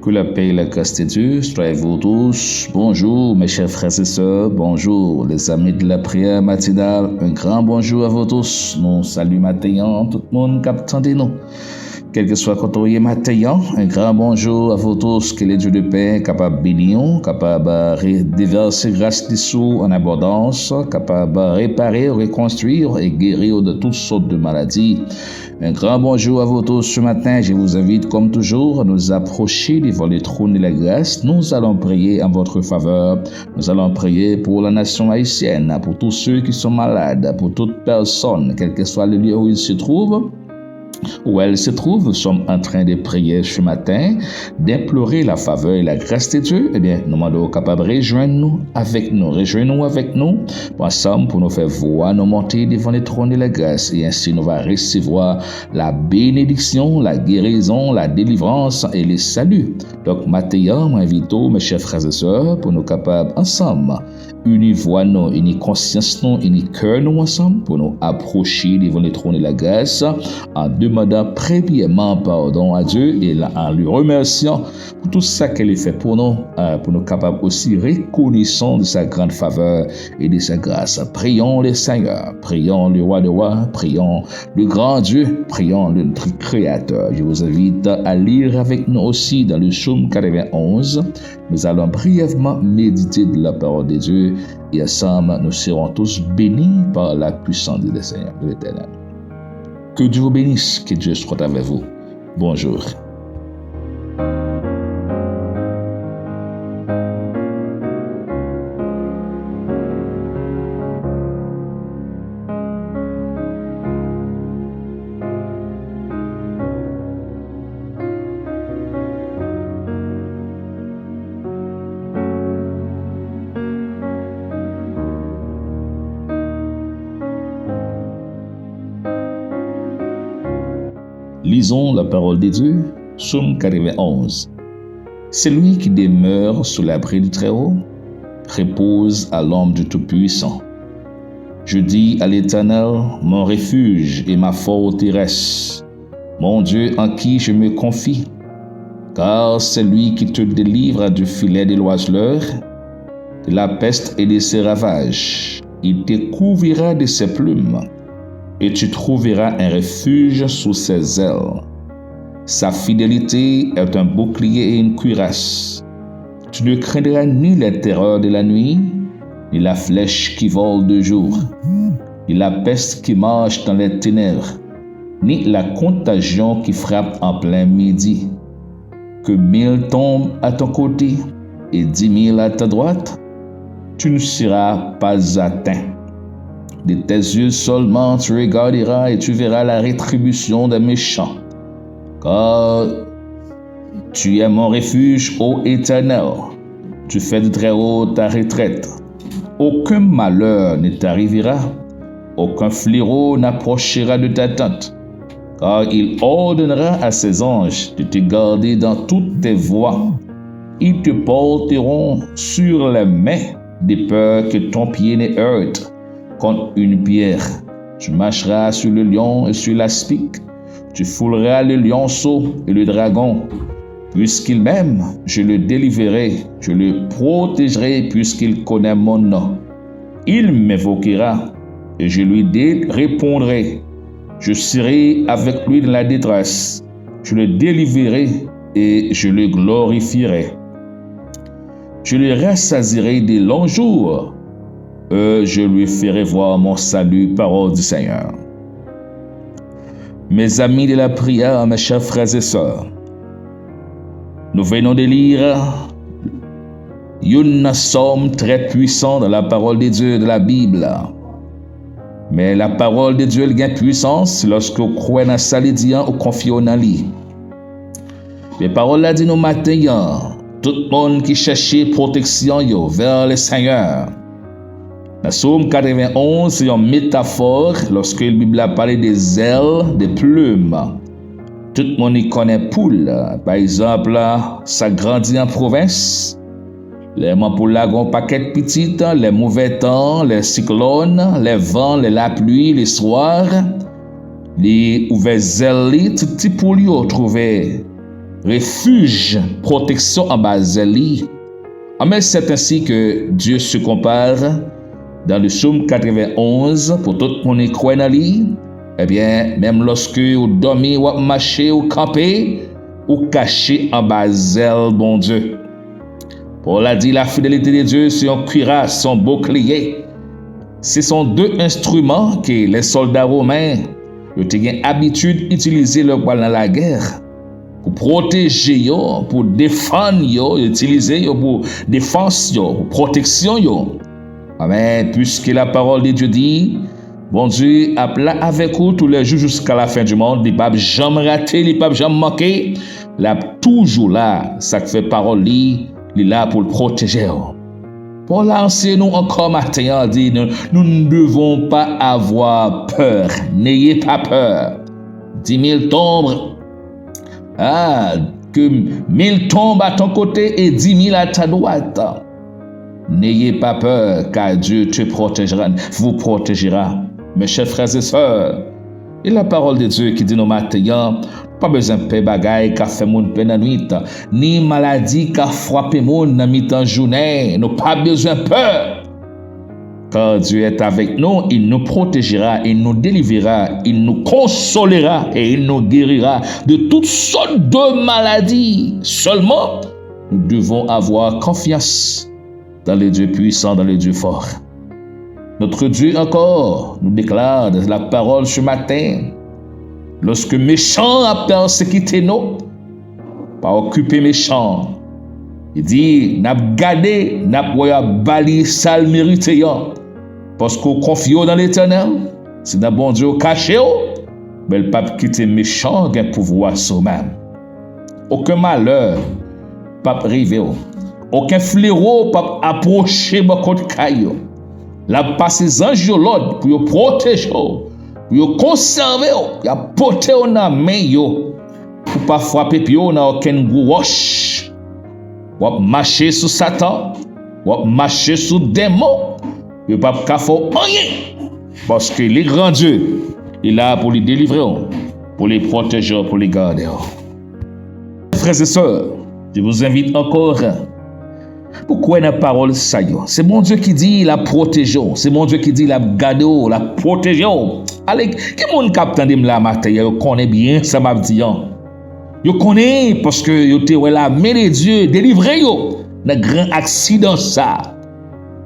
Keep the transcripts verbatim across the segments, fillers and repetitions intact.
Que la paix et la grâce de Dieu soient avec vous tous. Bonjour, mes chers frères et sœurs. Bonjour, les amis de la prière matinale. Un grand bonjour à vous tous. Nou salye maten an, tout moun k ap tande nou. Kèlkeswa kote w ye maten an, un grand bonjour à vous tous. Que le Dieu de paix kapab beni w, kapab, euh, re-, déverser grâce li sou w en abondance, kapab réparer, reconstruire et guérir de toutes sortes de maladies. Un grand bonjour à vous tous ce matin. Je vous invite, comme toujours, à nous approcher devant le trône de la grâce. Nous allons prier en votre faveur. Nous allons prier pour la nation haïtienne, pour tous ceux qui sont malades, pour toute personne, quel que soit le lieu où il se trouve, où elle se trouve. Nous sommes en train de prier ce matin, d'implorer la faveur et la grâce de Dieu. Ebyen, nou mande w kapab rejwenn nou avèk nou, rejwenn nou avèk nou, ansanm pou nou fè vwa nou monte devan le trône de la grâce, et ainsi nous va recevoir la bénédiction, la guérison, la délivrance et le salut. Donk, maten an, mwen envite w, mes chers frères et sœurs, pou nou kapab ansanm ini vwa nou, ini konsyans nou, ini kè nou ansanm, pou nou apwoche devan le trône de la grâce, en demandant premièrement pardon à Dieu et en le remerciant pour tout ça qu'il fait pour nous, euh, pour nous capables aussi reconnaissants de sa grande faveur et de sa grâce. Prions le Seigneur, prions le Roi des Rois, prions le grand Dieu, prions le, notre Créateur. Je vous invite à lire avec nous aussi dans le psaume quatre-vingt-onze. Nous allons brièvement méditer de la parole de Dieu et ensemble nous serons tous bénis par la puissance de Seigneur, de l'Éternel. Que Dieu vous bénisse, que Dieu soit avec vous. Bonjour. Lisons la parole de Dieu, psaume quatre-vingt-onze. Celui qui demeure sous l'abri du Très-Haut repose à l'ombre du Tout-Puissant. Je dis à l'Éternel, mon refuge et ma forteresse, mon Dieu en qui je me confie. Car c'est lui qui te délivre du filet de l'oiseleur, de la peste et de ses ravages. Il te couvrira de ses plumes, et tu trouveras un refuge sous ses ailes. Sa fidélité est un bouclier et une cuirasse. Tu ne craindras ni les terreurs de la nuit, ni la flèche qui vole de jour, ni la peste qui marche dans les ténèbres, ni la contagion qui frappe en plein midi. Que mille tombent à ton côté et dix mille à ta droite, tu ne seras pas atteint. De tes yeux seulement tu regarderas et tu verras la rétribution des méchants. Car tu es mon refuge, ô Éternel. Tu fais du Très-Haut ta retraite. Aucun malheur ne t'arrivera, aucun fléau n'approchera de ta tente, car il ordonnera à ses anges de te garder dans toutes tes voies. Ils te porteront sur les mains, de peur que ton pied ne heurte contre une pierre. Tu marcheras sur le lion et sur l'aspic. Tu fouleras le lionceau et le dragon. Puisqu'il m'aime, je le délivrerai, je le protégerai, puisqu'il connaît mon nom. Il m'invoquera, et je lui dé-, répondrai. Je serai avec lui dans la détresse. Je le délivrerai et je le glorifierai. Je le rassasierai de longs jours, et je lui ferai voir mon salut, parole du Seigneur. Mes amis de la prière, mes chers frères et sœurs, nous venons de lire youn nan sòm trè pwisan dans la parole de Dieu, de la Bible. Men la parole de Dieu li gen pwisans lòske w kwè nan sa li di an, ou konfye w nan li. Men pawòl la di nou maten an, tout moun ki chèche pwoteksyon yo vers le Seigneur. Nan Sòm katrevenn onz, se yon metafò lòske Bib la pale de zèl, de plim. Tout moun li konnen poul, pa egzanp, sa grandi an pwovens. Lè manpoul la gen yon pakèt pitit, lè movè tan, lè siklòn, lè van, lè lapli, lè swa, li ouvè zèl li, tout ti poul yo twouve refij, pwoteksyon anba zèl li. En mais c'est ainsi que Dieu se compare dans le psaume quatre-vingt-onze, pou tout moun ki kwè nan li. Ebyen, menm lòske ou dòmi, w ap mache, ou kanpe, ou kache anba zèl Bondye. Pawòl la di, la fidélité de Dieu se yon kiras, se yon boukliye. Se son de enstriman ke lè sòlda women yo te gen abitid itilize lè yo pral nan lagè. Pou pwoteje yo, pou defann yo, yo itilize yo pou defans yo, pou pwoteksyon yo. Amen. Puisque la parole de Dieu dit, Bondye ap la avèk ou tou lè jou jiska la fen di mond. Li p ap janm rate, li p ap janm manke. L ap toujou la. Sa k fè pawòl li, li la pou l pwoteje w. Pawòl la anseye nou ankò maten an, di nou, nous ne devons pas avoir peur. N'ayez pas peur. Dix mille tombent, ah, que mille tombent à ton côté et dix mille à ta droite. N'ayez pas peur, car Dieu te protégera, vous protégera. Mes chers frères et sœurs, e la pawòl de Dye ki di nou maten an, pa bezwen pè bagay k ap fè moun pè nan nwit, ni maladi k ap frape moun nan mitan jounen. Nou pa bezwen pè. Car Dieu est avec nous, il nous protégera, il nous délivrera, il nous consolera et il nous guérira de toutes sortes de maladies. Seulement, nous devons avoir confiance dans le Dieu puissant, dans le Dieu fort. Notre Dieu encore nous déclare dans la parole ce matin, lorsque méchant a persécuté nous, pa okipe mechan. Li di, n ap gade, n ap wè y ap ba li sa l merite an. Paske w konfye w nan Letènèl, se nan Bondye w kache w, men l p ap kite mechan gen pouvwa sou w menm. Okenn malè p ap rive w. Okenn flewo p ap apwoche bò kot kay yo. L ap pase zanj yo lòd pou yo pwoteje w, pou yo konsève w, y ap pote w nan men yo, pou pa frape pye w nan okenn gwo wòch. W ap mache sou Satan, w ap mache sou denmon, yo p ap ka fè w anyen, paske li gran Dye, li la pou li delivre w, pou li pwoteje w, pou li gade w. Frères et sœurs, je vous invite encore pou kwè nan pawòl sa yo. Se Bondye ki di l ap pwoteje w. Se Bondye ki di l ap gade w, l ap pwoteje w. Ale, gen moun k ap tande m la maten an, yo konnen byen sa m ap di an. Yo konnen paske yo te wè lamen de Dye delivre yo nan gran aksidan sa.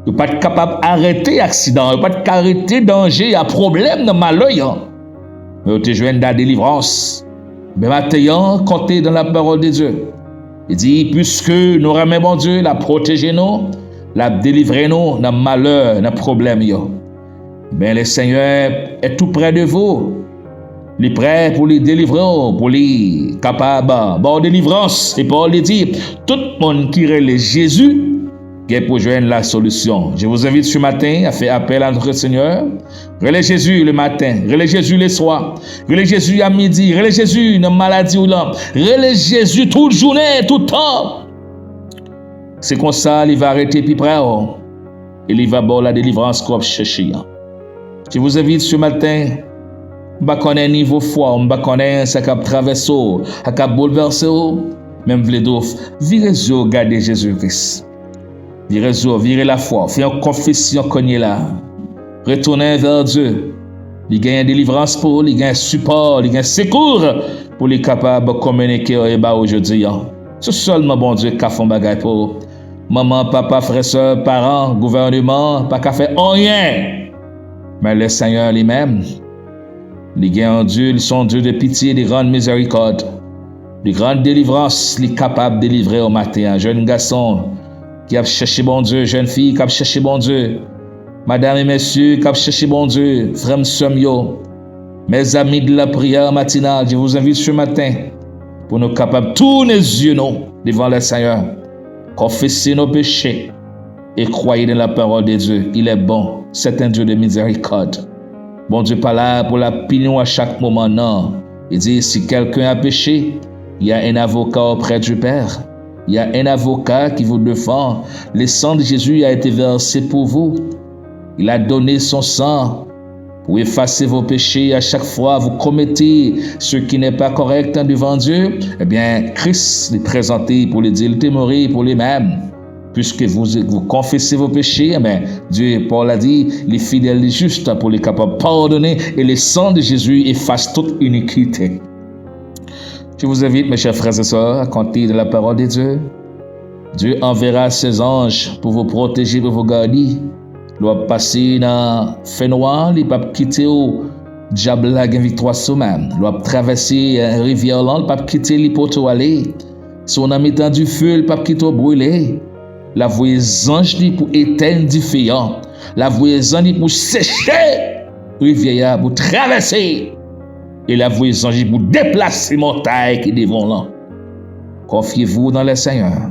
Yo pa t kapab arete aksidan an, yo pa t ka arete danje a, pwoblèm nan, malè an. Men yo te jwenn la delivrans. Men maten an, konte dans la parole de Dieu. Li di, piske nou renmen Bondye, l ap pwoteje nou, l ap delivre nou nan malè, nan pwoblèm yo. Ben, le Seigneur est tout près de vous. Li prè pou li delivre w, pou li kapab ba w delivrans. E pawòl li di, tout moun ki rele Jezi gen pou jwenn la solisyon. Je vous invite ce matin à faire appel à notre Seigneur. Rele Jezi le maten, rele Jezi le swa, rele Jezi a midi, rele Jezi nan maladi w lan, rele Jezi tout jounen, tout tan. Se konsa li va rete pi prè w e li va ba w la delivrans ke w ap chèche an. Je vous invite ce matin, m pa konnen nivo fwa w, m pa konnen sa k ap travèse w, sa k ap boulvèse w, men m vle di w, vire zye w gade Jezi Kris. Vire zye w, vire lafwa w, fè yon konfesyon kounye la. Retounen vè Dye. Li genyen delivrans pou ou, li genyen sipò, li genyen sekou pou li kapab kominike yo e ba ou jodi an. Se sèlman Bondye k ka fè yon bagay pou ou. Manman, papa, frè, sè, paran, gouvèneman pa ka fè anyen. Men le Seigneur li menm, li gen yon Dye, li se yon Dye de pitye, de grann mizèrikòd, de grann delivrans, li kapab delivre w maten an. Jèn gason ki ap chèche Bondye, jèn fi k ap chèche Bondye, madanm e mesye k ap chèche Bondye, frè m, sè m yo, mes amis de la prière matinale, je vous invite ce matin pou nou kapab tounen zye nou devan le Seigneur, konfese nou peche, et croyez dans la parole de Dieu. Il est bon. C'est un Dieu de miséricorde. Bondye pa la pou l ap pini w a chak moman, non. Li di, si quelqu'un a péché, il y a un avocat auprès du Père. Il y a un avocat qui vous défend. Le sang de Jésus a été versé pour vous. Il a donné son sang Pour effacer vos péchés à chaque fois vous commettez ce qui n'est pas correct devant Dieu, eh bien, Christ li prezante pou li di l te mouri pou li menm. Puisque vous, vous confessez vos péchés, eh bien, Dieu, Paul a dit, il est fidèle et juste pour les capables pardonner et le sang de Jésus efface toute iniquité. Je vous invite, mes chers frères et sœurs, à compter de la parole de Dieu. Dieu enverra ses anges pour vous protéger, pour vous garder. Lè w ap pase nan fènwa, li p ap kite w, dyab la gen viktwa sou w menm. Lè w ap travèse, eh, rivyè lan, li p ap kite li pote w ale. Si w nan mitan dife, li p ap kite w brile. L ap voye zanj li pou etèn dife an. L ap voye zanj li pou seche rivyè a, pou travèse. E l ap voye zanj li pou deplase montay ki devan w lan. Confiez-vous dans le Seigneur.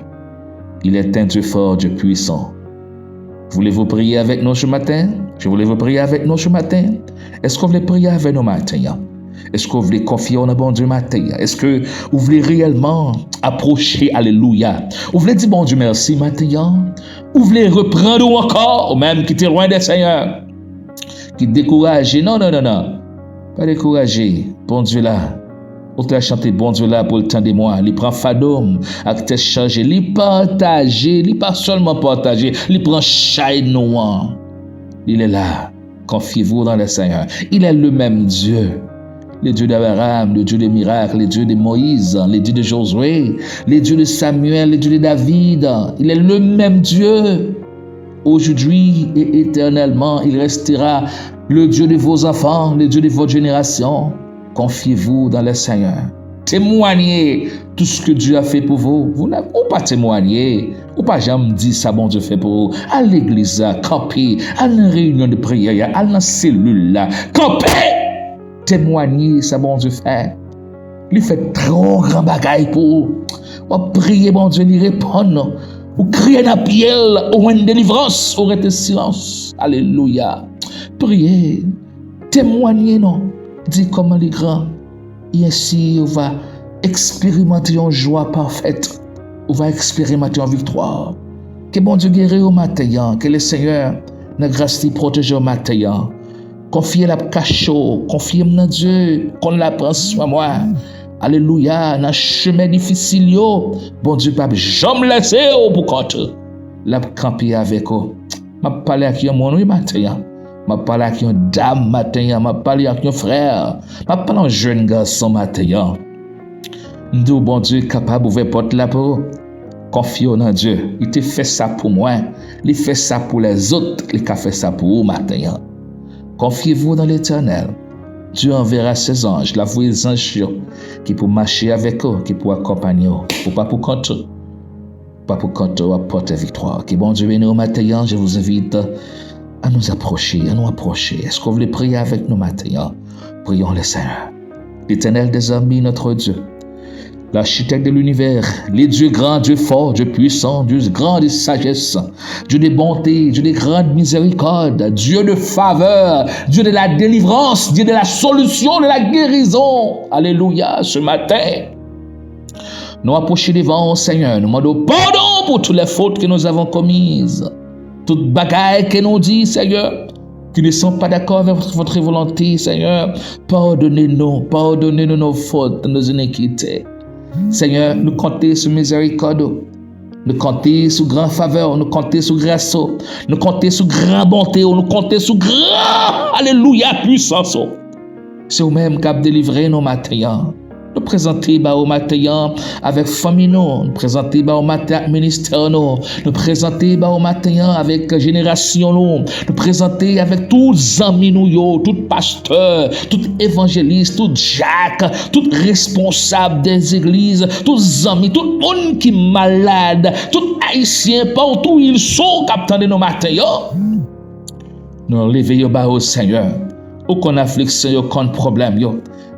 Il est un Dieu fort, Dieu puissant. Voulez-vous prier avec nous ce matin? Je voulais vous prier avec nous ce matin. Èske w vle priye avè nou maten an? Èske w vle konfye w nan Bondye maten an? Èske w vle reyèlman apwoche, alelouya? Ou vle di Bondye mèsi maten an? Ou vle reprann ou ankò, ou menm ki te lwen de Senyè, ki dekouraje? Non, non, non, non. Pa dekouraje. Bondye la. Ou ta chante Bondye la pou l tande mwen. Li pran fado m ak tèt chaje. Li pataje. Li pa sèlman pataje. Li pran chay nou an. Il est là. Confiez-vous dans le Seigneur. Il est le même Dieu. Le Dieu d'Abraham, le Dieu des miracles, le Dieu de Moïse, le Dieu de Josué, le Dieu de Samuel, le Dieu de David. Il est le même Dieu. Aujourd'hui et éternellement, il restera le Dieu de vos enfants, le Dieu de votre génération. Confiez-vous dans le Seigneur. Témoignez tout ce que Dieu a fait pour vous. Vous n'avez, ou pa temwaye, ou pa janm di sa Bondye fè pou ou. Al legliz la, kanpe, al nan reyinyon de priyè a, al nan selil la, kanpe! Temwaye sa Bondye fè. Li fè twò gran bagay pou ou. W ap priye Bondye, li reponn. Ou kriye nan pye l, ou jwenn delivrans, ou rete silans. Alelouya. Priye. Temwaye non. Di kòman li gran. E ensi, ou va eksperimante yon jwa pafèt. Ou va eksperimante yon viktwa. Ke Bondye geri w maten an. Ke Lesenyè, nan gras li, pwoteje w maten an. Konfye l ap kache w. Konfye m nan Dye. Konn l ap pran swen mwen. Alelouya. Nan chemen difisil yo, Bondye p ap janm lese w pou kont ou. L ap kanpe avèk ou. M ap pale ak yon moun, wi, maten an. M ap pale ak yon dam maten an. M ap pale ak yon frè. M ap pale ak yon jèn gason maten an. M di w, Bondye kapab ouvè pòt la pou ou. Konfye w nan Dye. Li te fè sa pou mwen. Li fè sa pou lèzòt. Li ka fè sa pou ou maten an. Confiez-vous dans l'Éternel. Dieu enverra ses anges. L ap voye zanj yo ki pou mache avèk ou, ki pou akonpanye w. Ou pa pou kont ou. Pa pou kont ou ap pote viktwa. Ke Bondye beni w maten an. Je vous invite à nous approcher, à nous approcher. Èske w vle priye avèk nou maten an? Prions le Seigneur. L'Éternel des armées, notre Dieu, l'architecte de l'univers, le Dieu grand, Dieu fort, Dieu puissant, Dieu grand de sagesse, Dieu de bonté, Dieu de grande miséricorde, Dieu de faveur, Dieu de la délivrance, Dieu de la solution, de la guérison. Alléluia, ce matin, nou apwoche devan w, Senyè. Nou mande w padon pour toutes les fautes que nous avons commises. Tout bagay ke nou di, Senyè, qui ne sont pas d'accord avec votre volonté, Senyè, pardonnez-nous, pardonnez-nous nos fautes, nos iniquités. Senyè, nou konte sou mizèrikòd ou. Nou konte sou gran favè ou, nou konte sou gras ou, nou konte sou gran bonte ou, nou konte sou gran, alelouya, pwisans ou. Se ou menm k ap delivre nou maten an. Nou prezante ba ou maten an avèk fanmi nou. Nou prezante ba ou maten ak ministè nou. Nou prezante ba ou maten an avèk jenerasyon nou. Nou prezante avèk tout zanmi nou yo, tout pastè, tout evanjelis, tout dyak, tout responsab de zegliz, tout zanmi, tout moun ki malad, tout ayisyen, partou ils sont, k ap tande nou maten an. Nou leve yo ba ou, Senyè. Ou konn afliksyon yo, konn pwoblèm yo.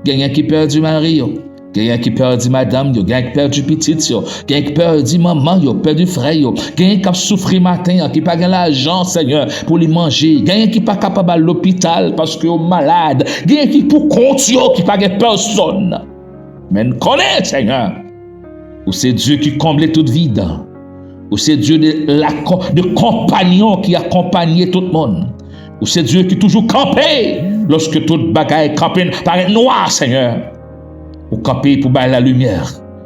Genyen ki pèdi mari yo. Genyen ki pèdi madanm yo. Genyen ki pèdi pitit yo. Genyen ki pèdi manman yo, pèdi frè yo. Genyen k ap soufri maten an, ki pa gen lajan, Senyè, pou li manje. Genyen ki pa kapab al lopital paske yo malad. Genyen ki pou kont yo, ki pa gen pèsonn. Men n konnen, Senyè, ou se Dye ki konble tout vid. Ou se Dye de la, de konpanyon ki akonpanye tout moun. Ou se Dye ki toujou kanpe Lòske tout bagay kanpe parèt nwa, Senyè, ou kanpe pou bay lalimyè.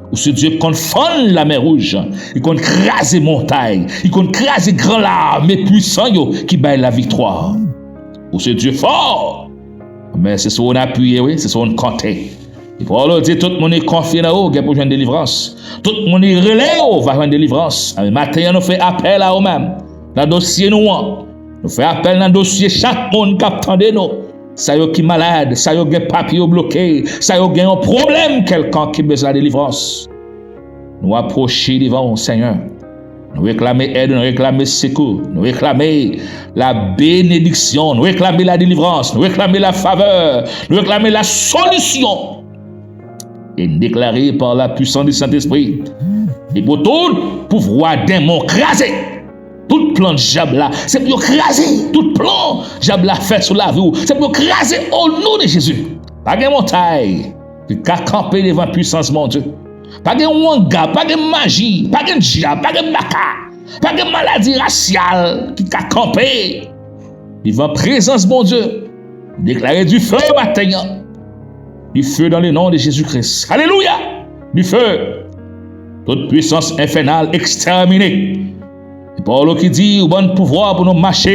Ou se Dye ki konn fann Lamè Wouj, li konn kraze montay, li konn kraze gran lame pwisan yo ki bay laviktwa. Ou se Dye fò. Men se sou ou n apiye, wi, se sou ou n konte. E pawòl ou di, tout moun ki konfye nan ou gen pou jwenn delivrans. Tout moun ki rele ou va jwenn delivrans. Maten an, nou fè apèl a ou menm nan dosye nou an. Nou fè apèl nan dosye chak moun k ap tande nou. Sa yo ki malad, sa yo gen papye yo bloke, sa yo gen yon pwoblèm kèlkonk ki bezwen delivrans. Nou apwoche devan ou, Senyè. Nou reklame èd, nou reklame sekou, nou reklame la benediksyon, nou reklame la delivrans, nou reklame la favè, nou reklame la solisyon. E n deklare pa la pwisans di Sentespri, e pou tout pouvwa denmon kraze. Tout plan dyab la, se pou yo kraze. Tout plan dyab la fè sou lavi w, se pou yo kraze o non de Jezi. Pa gen montay ki ka kanpe devan pwisans Bondye. Pa gen wanga, pa gen maji, pa gen dyab, pa gen baka, pa gen maladi rasyal ki ka kanpe devan prezans Bondye. Deklare dife maten an. Dife dans le nom de Jésus-Christ. Alelouya! Dife! Tout pwisans enfènal ekstèmine. E pawòl ou ki di, ou ban n pouvwa pou nou mache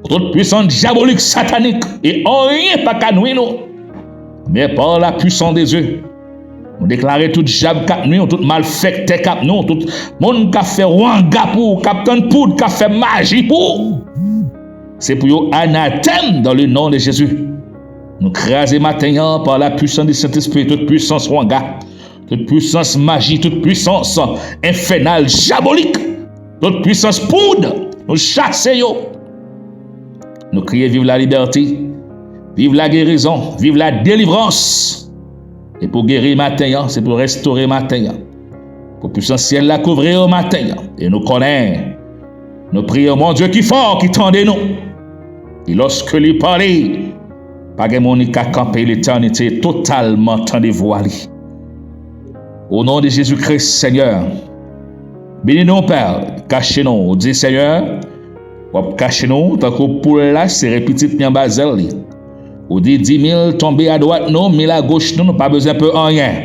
kont tout pwisans dyabolik, satanik, e anyen pa ka nwi nou. Men pa la pwisans de Dye, nou deklare tout dyab k ap nwi w, tout malfektè k ap nwi w, tout moun k ap fè wanga pou ou, k ap tann poud, k ap fè maji pou ou. Se pou yo anatèm dans le nom de Jésus. Nou kraze maten an pa la pwisans de Sentespri, tout pwisans wanga, tout pwisans maji, tout pwisans enfènal, dyabolik, tout pwisans poud, nou chase yo. Nou kriye viv la libète, viv la gerizon, viv la delivrans. E pou geri maten an, se pou restore maten an. Pou pwisans syèl la kouvri yo maten an. E nou konnen, nou priye yon Bondye ki fò, ki tande nou. E lòske li pale, pa gen moun ki ka kanpe, letènite totalman tande vwa li. O non de Jezi Kris, Senyè, beni nou, Pè, kache nou. Ou di, Senyè, w ap kache nou tankou poul la sere pitit li anba zèl li. Ou di, di mil tonbe adwat nou, mil agoch nou, nou pa bezwen pè anyen.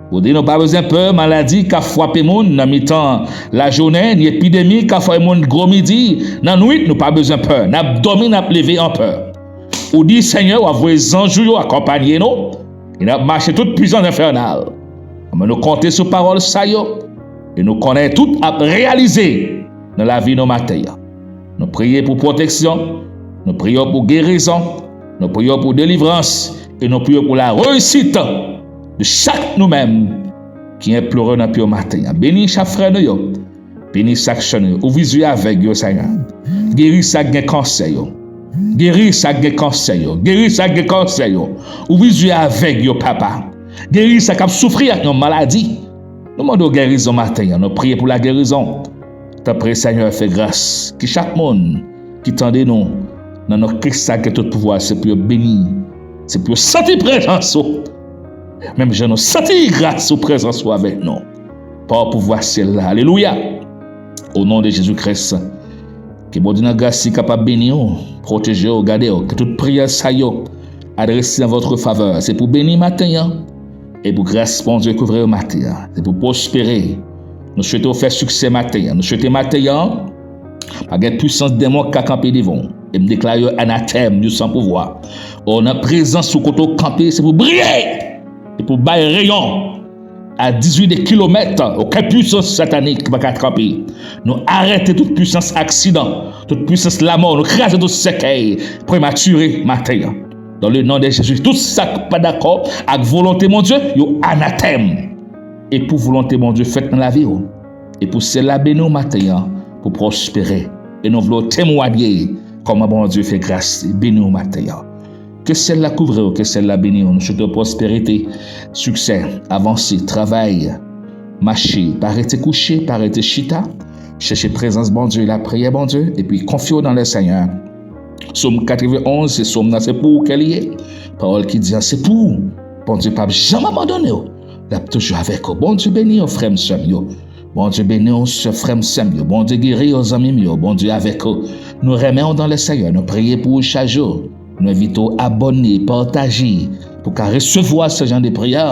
Ou di nou pa bezwen pè maladi k ap frape moun nan mitan lajounen, ni epidemi k ap frape moun gwo midi, nan nwit nou pa bezwen pè. N ap dòmi, n ap leve an pè. Ou di, Senyè, w ap voye zanj ou yo akonpanye nou, e n ap mache tout pwisans enfènal. Men nou konte sou pawòl sa yo, e nou konnen tout ap reyalize nan lavi nou maten an. Nou priye pou pwoteksyon, nou priye pou gerizon, nou priye pou delivrans, e nou priye pou la reyisit de chak nou menm ki enplore nan pye w maten an. Beni chak frè nou yo, beni chak sè nou yo. Ouvri zye avèg yo, Senyè. Geri sa k gen kansè yo. Geri sa k gen kansè yo. Geri sa k gen kansè yo. Ouvri zye avèg yo, Papa. Geri sa k ap soufri ak yon maladi. Nou mande w gerizon maten an. Nou priye pou la gerizon. Tanpri, Senyè, fè gras. Ki chak moun ki tande nou nan non Kris sa gen tout pouvwa, se pou yo beni, se pou yo santi prezans ou. Menm jan nou santi gras ou, prezans ou avèk nou. Pa pouvwa syèl la. Alelouya. O non de Jezi Kris, ke Bondye nan gras li kapab beni w, pwoteje w, gade w. Ke tout priyè sa yo adrese an vòtre favè. Se pou beni maten an. E pou gras Bondye kouvri w maten an. Se pou pwospere. Nou swete w fè siksè maten an. Nou swete maten an pa gen pwisans denmon k ka kanpe devan w. E m deklare yo anatèm, yo san pouvwa. O nan prezans ou kote w kanpe, se pou briye. Se pou bay reyon a dizuit kilomèt, okenn pwisans satanik pa ka kanpe. Nou arete tout pwisans aksidan, tout pwisans lamò, nou kraze tout sèkèy prematire maten an. Dans le nom de Jésus, tout sa k pa dakò ak volonte Bondye, yo anatèm. E pou volonte Bondye fèt nan lavi w. E pou syèl la beni w maten an, pou pwospere. E nou vle w temwanye kòman Bondye fè gras li, beni w maten an. Ke syèl la kouvri w, ke syèl la beni w. Nou swete w pwosperite, siksè, avanse, travay, mache, pa rete kouche, pa rete chita. Chèche prezans Bondye, lapriyè Bondye, epi konfye w nan le Senyè. Sòm katrevenn onz, se sòm nan, se pou ou ke li ye. Pawòl ki di an, se pou ou. Bondye p ap janm abandone w. L ap toujou avèk ou. Bondye beni w, frè m, sè m yo. Bondye beni w, sè, frè m, sè m yo. Bondye geri w, zanmi m yo. Bondye avèk ou. Nou renmen w dans le Senyè. Nou priye pou ou chak jou. Nou envite w abòne, pataje, pou w ka resevwa se jan de priyè.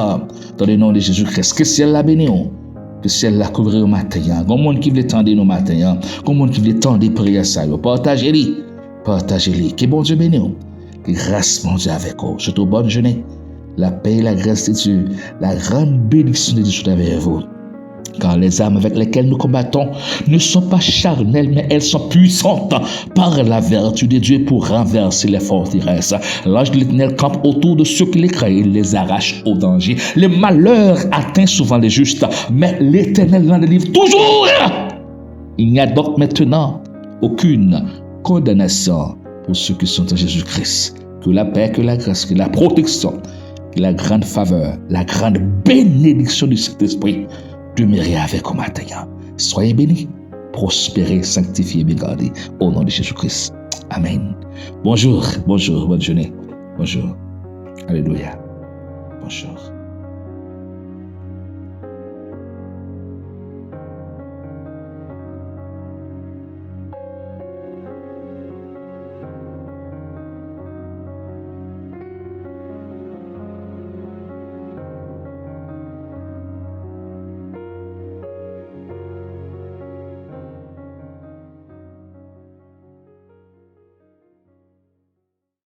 Dans le nom de Jésus Christ, ke syèl la beni w. Ke syèl la kouvri w maten an. Gon moun ki vle tande nou maten an. Gon moun ki vle tande priyè sa yo. Pataje li. Pataje li. Ke Bondye beni w. Ke gras Bondye avèk ou. Surtout, bonne journée. La paix et la grâce de Dieu, la grande bénédiction de Dieu soit avec vous. Car les armes avec lesquelles nous combattons ne sont pas charnelles, mais elles sont puissantes par la vertu de Dieu pour renverser les forteresses. L'ange de l'Éternel campe autour de ceux qu'il craint et les arrache au danger. Le malheur atteint souvent les justes, mais l'Éternel l'en délivre toujours. Il n'y a donc maintenant aucune condamnation pour ceux qui sont en Jésus-Christ. Que la paix, que la grâce, que la protection, que la grande faveur, la grande bénédiction du Saint-Esprit demeure avec vous matin. Soyez bénis, prospérez, sanctifiez, bien gardés au nom de Jésus-Christ. Amen. Bonjour, bonjour, bonne journée. Bonjour. Alléluia. Bonjour.